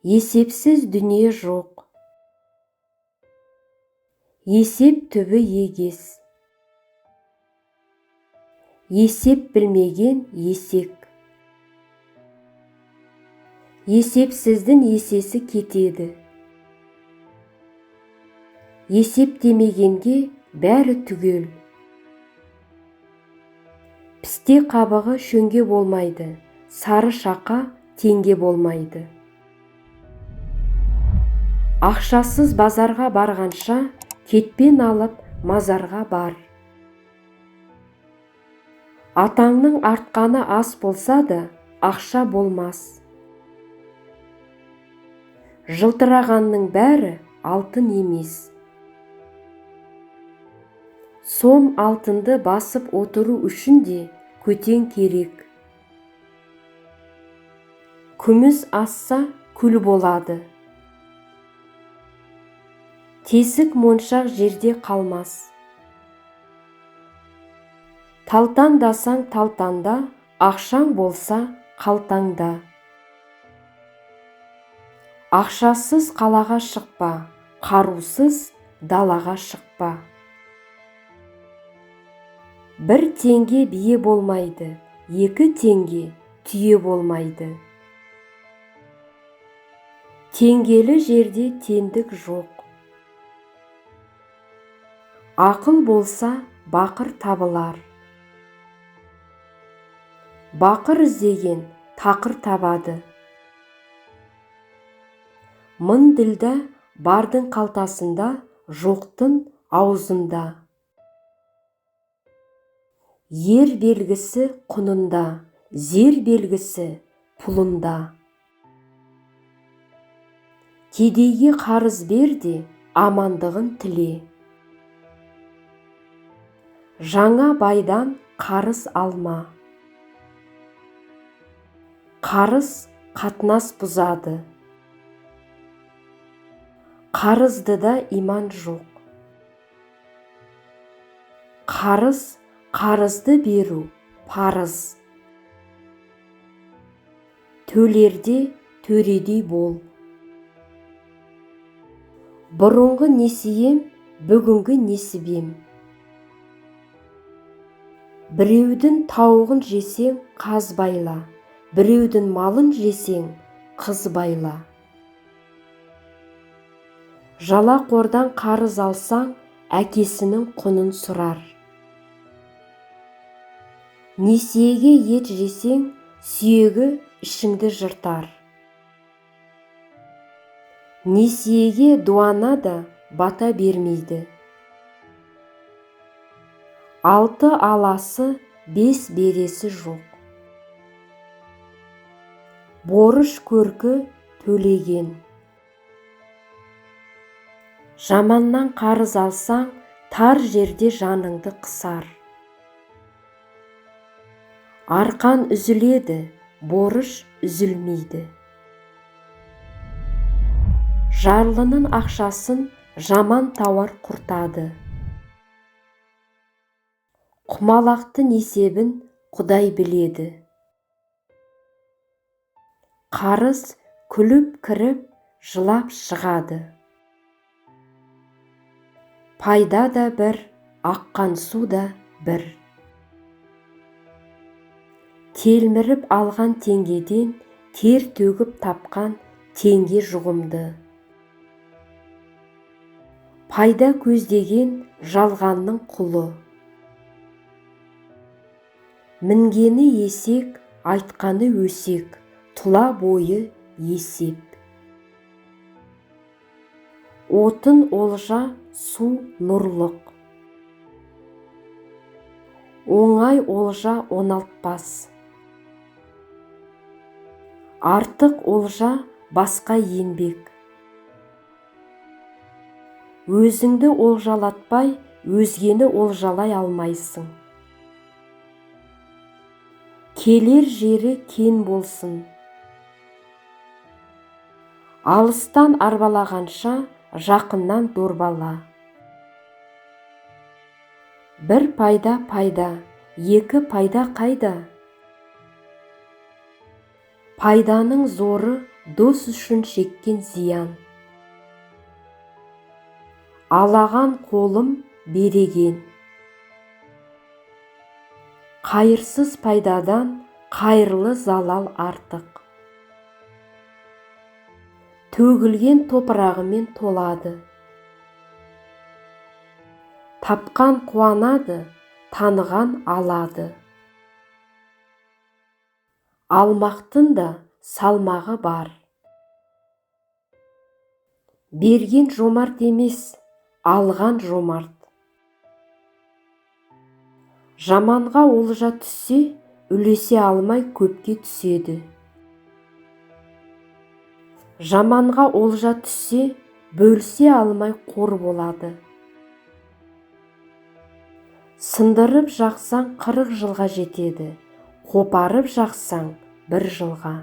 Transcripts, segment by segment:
Есепсіз дүние жоқ. Есеп түбі егес. Есеп білмеген есек. Есепсіздің есесі кетеді. Есептемегенге бәрі түгел. Пісте қабығы шөңге болмайды, сары шақа теңге болмайды. Ақшасыз базарға барғанша, кетпен алып мазарға бар. Атаңның артқаны ас болса да, ақша болмас. Жылтырағанның бәрі алтын емес. Сом алтынды басып отыру үшін де көтен керек. Күміс асса, күл болады. Тесік моншақ жерде қалмас. Талтаңдасаң талтаңда, ақшаң болса қалтаңда. Ақшасыз қалаға шықпа, қарусыз далаға шықпа. Бір теңге бие болмайды, екі теңге түйе болмайды. Теңгелі жерде теңдік жоқ. Ақыл болса, бақыр табылар. Бақыр іздеген тақыр табады. Мың ділдә бардың қалтасында, жоқтың аузында. Ер белгісі құнында, зер белгісі пұлында. Кедейге қарыз бер де, амандығын тіле. Жаңа байдан қарыз алма. Қарыз қатынас бұзады. Қарыздыда иман жоқ. Қарыз, қарызды беру парыз. Төлерде төредей бол. Бұрынғы несием, бүгінгі несібем. Біреудің тауығын жесең, қаз байла, біреудің малын жесең, қыз байла. Жалақордан қарыз алсаң, әкесінің құнын сұрар. Несиеге ет жесең, сүйегі ішіңді жыртар. Несиеге дуана да бата бермейді. Алты аласы, бес бересі жоқ. Борыш көркі төлеген. Жаманнан қарыз алсаң, тар жерде жаныңды қысар. Арқан үзіледі, борыш үзілмейді. Жарлының ақшасын жаман тауар құртады. Құмалақтың есебін Құдай біледі. Қарыз күліп кіріп, жылап шығады. Пайда да бір, аққан су да бір. Телміріп алған теңгеден тер төгіп тапқан теңге жұғымды. Пайда көздеген жалғанның құлы. Мінгені есек, айтқаны өсек, тұла бойы есеп. Отын олжа, су нұрлық. Оңай олжа оңалтпас. Артық олжа басқа еңбек. Өзіңді олжалатпай, өзгені олжалай алмайсың. Келер жері кең болсын. Алыстан арбалағанша, жақыннан дорбала. Бір пайда пайда, екі пайда қайда? Пайданың зоры Дос үшін шеккен зиян. Алаған қолым береген. Қайырсыз пайдадан қайырлы залал артық. Төгілген топырағымен толады. Тапқан қуанады, таныған алады. Алмақтың да салмағы бар. Берген жомарт емес, алған жомарт. Жаманға олжа түссе, үлесе алмай көпке түседі. Жаманға олжа түссе, бөлісе алмай қор болады. Сындырып жақсаң 40 жылға жетеді, қопарып жақсаң 1 жылға.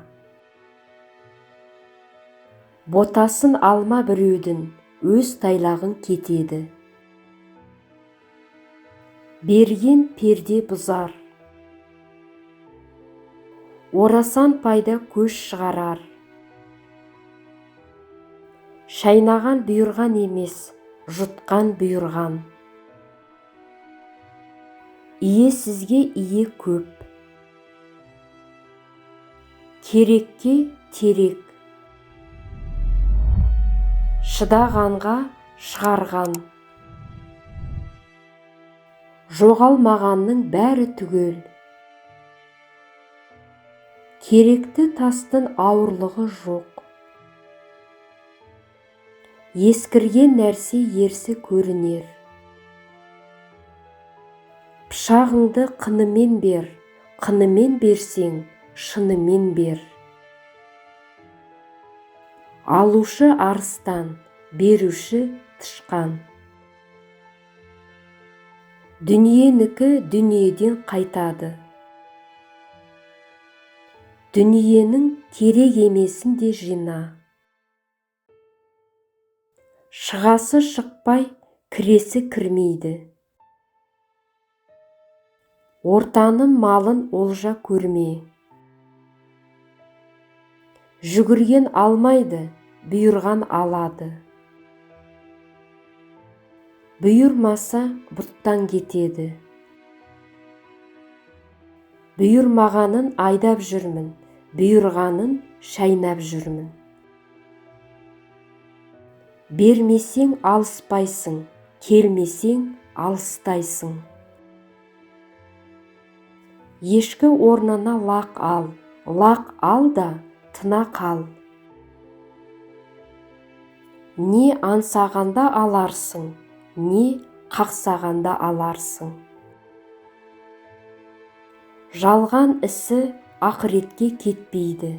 Ботасын алма біреудің, өз тайлағың кетеді. Берген перде бұзар. Орасан пайда көш шығарар. Шайнаған бұйырған емес, жұтқан бұйырған. Иесізге ие көп. Керекке терек. Шыдағанға шығарған. Жоғалмағанның бәрі түгел. Керекті тастың ауырлығы жоқ. Ескірген нәрсе ерсі көрінер. Пышағыңды қынымен бер, қынымен берсең, шынымен бер. Алушы арыстан, беруші тышқан. Дүниенікі дүниеден қайтады. Дүниенің керек емесін де жина. Шығасы шықпай, кіресі кірмейді. Ортаның малын олжа көрме. Жүгірген алмайды, бұйырған алады. Бұйырмаса бұттан кетеді. Бұйырмағанын айдап жүрмін, бұйырғанын шайнап жүрмін. Бермесең алыспайсың, келмесең алыстайсың. Ешкі орнына лақ ал, лақ ал да тына қал. Не аңсағанда аларсың, не қақсағанда аларсың. Жалған ісі ақыретке кетпейді.